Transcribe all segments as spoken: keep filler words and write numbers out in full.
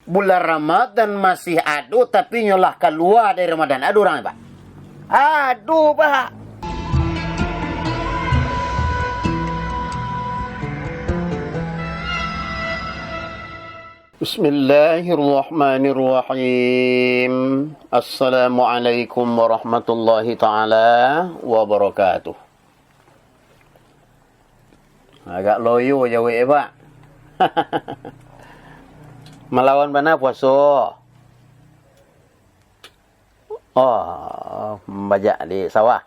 Bulan Ramadan masih ado, tapi nyo lah kalua dari Ramadan. Ado urang, Pak? Ado, Pak. Bismillahirrahmanirrahim. Assalamualaikum warahmatullahi taala wabarakatuh. Agak loyo jawek, Pak. Malawan bana puaso. Oh, bajak di sawah.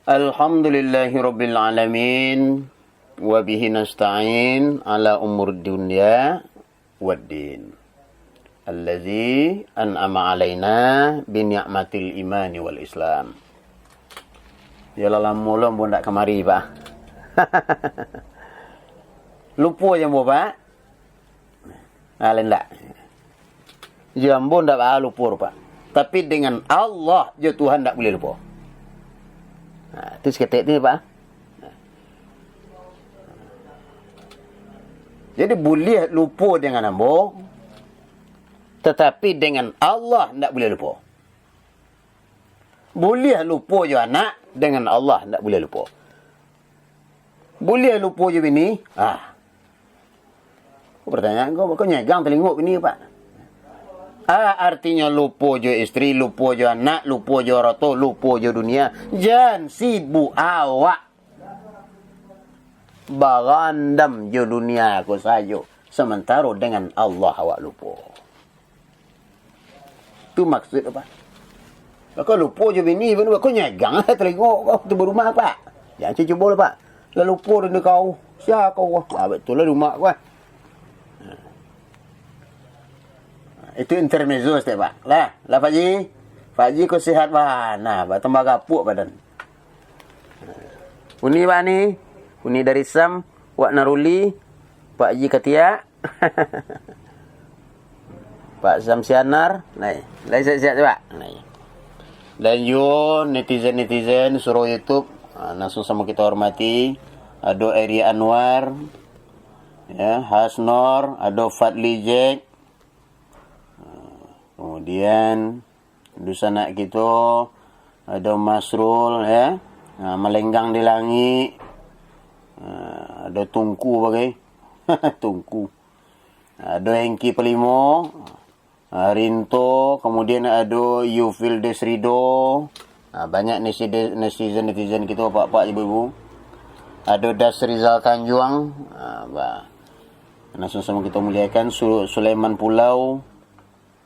Alhamdulillahirabbil alamin, wa bihi nasta'in ala umur dunya waddin. Allazi an'ama alaina bi ni'matil imani wal islam. Yalah, lamo lo ambo ndak kamari, Pak. Lupo jo ambo, Pak. Nah, lain ndak. Jo ambo ndak baa lupo tu, Pak. Tapi dengan Allah jo Tuhan ndak buliah lupo. Nah, tu saketek tu, Pak. Jadi, buliah lupo dengan ambo, tatapi dengan Allah ndak buliah lupo. Buliah lupo jo anak, dengan Allah ndak buliah lupo. Buliah lupo jo bini? Ah. Pertanyaan ko, ko nyegang talingo bini, Pak. Ah, artinyo lupo jo istri, lupo jo anak, lupo jo arato, lupo jo dunia. Jan sibuk awak barandam jo dunia ko sajo, samantaro dengan Allah awak lupo. Tu maksud apa? Bako lupo jo bini, bako nyegang lah talingo kau tu barumah, Pak. Jan cubo lah, Pak. Lah lupo dek kau. Sia kau? Ah, batua lah rumah kau, ah. Itu intermezzo saketek, Pak. Lah, lah, Pak Ji. Pak Ji ko sehat, bah. Nah, batambah gapuak badan. Uni, Pak, ni. Uni dari Sam, Wak Naruli, Pak Ji Katiak. Pak Samsianar, lai. Lai sihat-sihat, Pak. Lai. Dan yo netizen-netizen surau YouTube, ah, langsung samo kita hormati. Ado Eri Anwar, ya, Hasnor, ado Fadli Jack. Ah, kemudian, dunsanak kito, ado Masrul, ya. Ah, Malenggang di Langik. Ah, ado Tungku bagai. Tungku. Ado Hengki Palimo. Ah, Rinto, kemudian ado Yufil Desrido. Ah, banyak nesi-, netizen-netizen kito, apak-apak, ibu-ibu. Ado Das Rizal Tanjuang. Ah, bah. Langsung samo kito muliakan Su-, Sulaiman Pulau.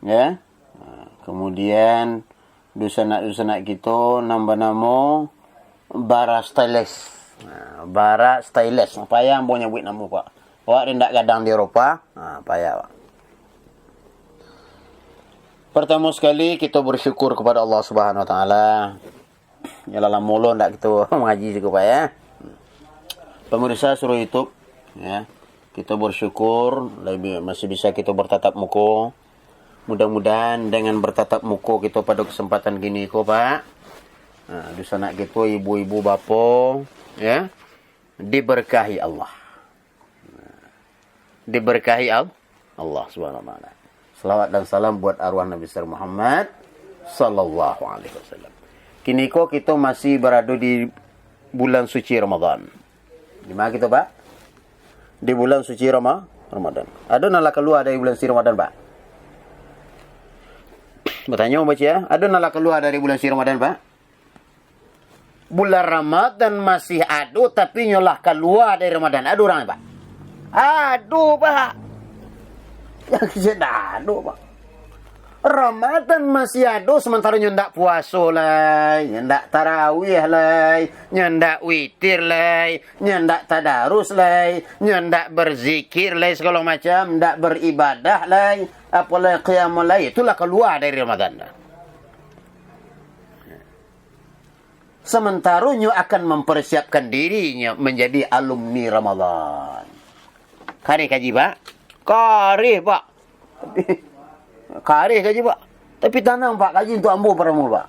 Ya. Ah, kemudian, dunsanak-dunsanak kito nan banamo Bara Styles. Nah, Bara Styles. Payah ambo nyabuik namo, Pak. Awak indak gadang di Eropa. Nah, payah, Pak. Pertama sekali, kita bersyukur kepada Allah Subhanahu Wa Taala. Yalah, lamo lo ndak kito mangaji siko, Pak, ya. Pemirsa surau YouTube, ya. Kito bersyukur, lebih, masih bisa kito bertatap muko. Mudah-mudahan dengan bertatap muko kito pada kesempatan kini ko, Pak, ha, dunsanak kito, ibu-ibu, bapo, ya, diberkahi Allah. Diberkahi Al-, Allah Subhanahu Wa Taala. Salawat dan salam buat arwah Nabi besar Muhammad sallallahu alaihi wasallam. Kini ko kito masih barado di bulan suci Ramadan. Di ma kito, Pak? Di bulan suci Rama-, Ramadan. Ado nan lah kalua dari bulan suci Ramadan, Pak? Batanyo, baco, ya. Ado nan lah kalua dari bulan suci Ramadan, Pak? Bulan Ramadan masih ado, tapi nyo lah kalua dari Ramadan. Ado urang, Pak? Ado, Pak. Yang kecil dah ado, Pak. Ramadan masih ado, sementara nyo ndak puaso lai, nyo ndak tarawih lai, nyo ndak witir lai, nyo ndak tadarus lai, nyo ndak berzikir lai, segala macam, ndak beribadah lai, apalagi qiyamul lail, itulah kalua dari Ramadan. Sementara nyo akan mempersiapkan dirinyo menjadi alumni Ramadan. Kareh kaji, Pak? Kareh, Pak. Kareh kaji, Pak. Tapi tanang, Pak, kaji untuak ambo paramo, Pak.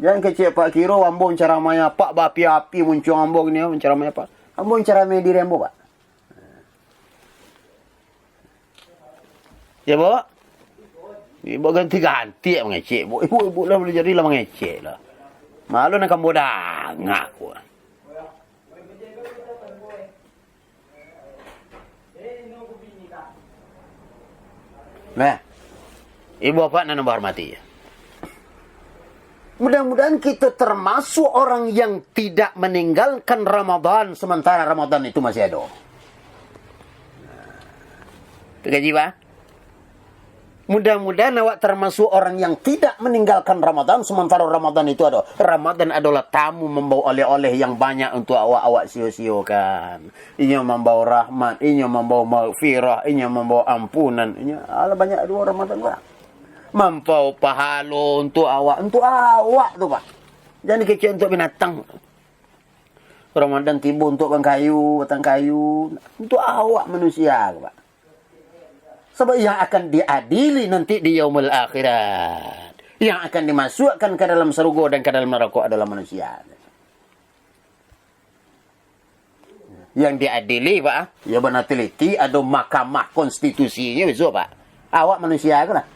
Jan kecek Apak kiro ambo mancaramahi Apak, baapi-api muncuang ambo kini, mancaramahi Apak. Ambo mancaramahi diri ambo, Pak. Ya, Bu? Ibu ganti-ganti mangecek, Bu. Ibu, ibu lah boleh jadi lah mangecek lah. Malu nak kambo dangak, Bu. Nah, ibu bapak nan bahormati. Mudah-mudahan kita termasuk orang yang tidak meninggalkan Ramadan sementara Ramadan itu masih ada. Itu kaji, Pak. Mudah-mudahan awak termasuk orang yang tidak meninggalkan Ramadan sementara Ramadan itu ada. Ramadan adalah tamu membawa oleh-oleh yang banyak untuk awak, awak sio-siokan. Inyo mambawa rahmat, inyo mambawa maghfirah, inyo mambawa ampunan. Inyo, alah, banyak duo Ramadan, Pak. Mambawa pahalo untuk awak, untuk awak tu, Pak. Jangan dikecek untuk binatang. Ramadan tibo untuk bangkayu, batang kayu, untuk awak manusia, Pak. Sebab yang akan diadili nanti di yaumul akhirat, yang akan dimasukkan ke dalam sarugo dan ke dalam narako adalah manusia. Yang diadili, Pak, ya bana teliti, ado mahkamah konstitusinyo bisuak, Pak. Awak manusia ko lah.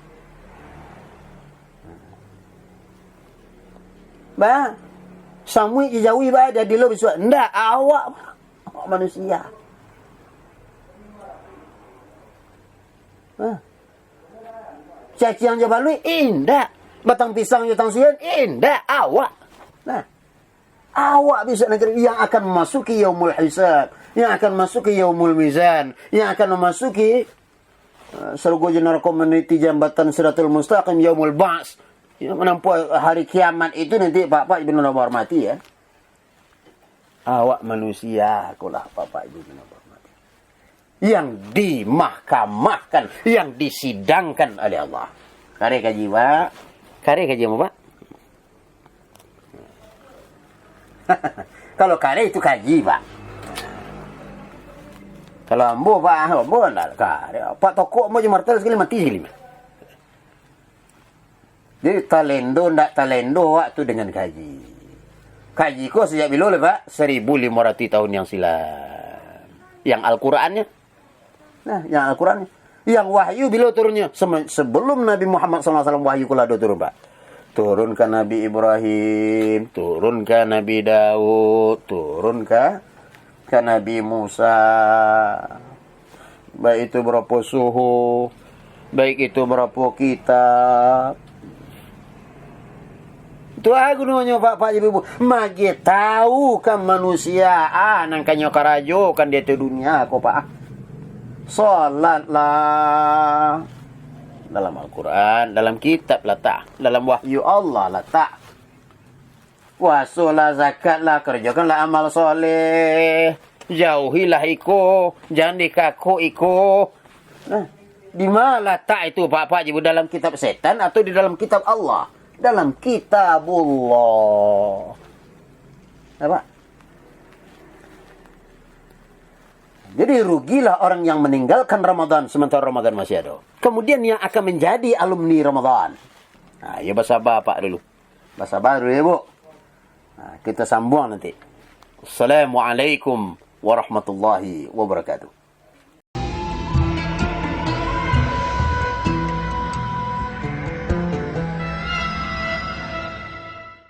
Ba, samuik jo jauih, ba, diadili bisuak. Ndak, awak, awak manusia. Nah. Caciang jo baluik, indak. Batang pisang jo batang sian, indak. Awak. Nah. Awak bisuak nanti yang akan memasuki yaumul hisab, yang akan masuk ke yaumul mizan, yang akan memasuki, eh, sarugo jo narako, maniti jambatan Siratul Mustaqim, yaumul ba's. Ya, manampuah hari kiamat itu nanti, Bapak Ibu nan hormati, ya. Awak manusia ko lah, Bapak Ibu nan hormati. Yang dimahkamahkan, yang disidangkan oleh Allah. Kareh kaji, Pak. Kareh kaji, Pak. Kalau kareh itu kaji, Pak. Kalau ambo, Pak, ambo ndak kareh. Pak tokok ambo jo martel sakali mati sakali. Jadi, talendo ndak talendo awak tu dengan kaji. Kaji ko sajak bilo lai, Pak? Seribu limo ratuih tahun yang silam. Yang Al-Qurannyo. Nah, yang Al-Qurannyo. Yang wahyu bilo turunnyo? Seme-, sebelum Nabi Muhammad sallallahu alaihi wasallam wahyu ko lah ado turun, Pak. Turun ka Nabi Ibrahim, turun ka Nabi Daud, turun ka ka Nabi Musa, baik itu barapo suhuf, baik itu barapo kitab. Tu a gunonyo, Pak, Pak, Ibu, Ibu. Magiah tahu ka manusia, a, nan kanyo karajokan di ateh dunia ko, Pak. Salatlah. Dalam Al-Quran, dalam kitab latak, dalam wahyu Allah latak. Puasolah, zakatlah, kerjakanlah amal soleh. Jauhilah iko, jan dikakok iko. Nah, di ma latak itu, Pak, Pak Jibu, dalam kitab setan atau di dalam kitab Allah? Dalam kitabullah. Nah, Pak. Jadi, rugilah orang yang meninggalkan Ramadan sementara Ramadan masih ada. Kemudian yang akan menjadi alumni Ramadan. Nah, ya, basaba, Pak, dulu. Basaba dulu, ya, Bu. Nah, kita sambung nanti. Assalamualaikum warahmatullahi wabarakatuh.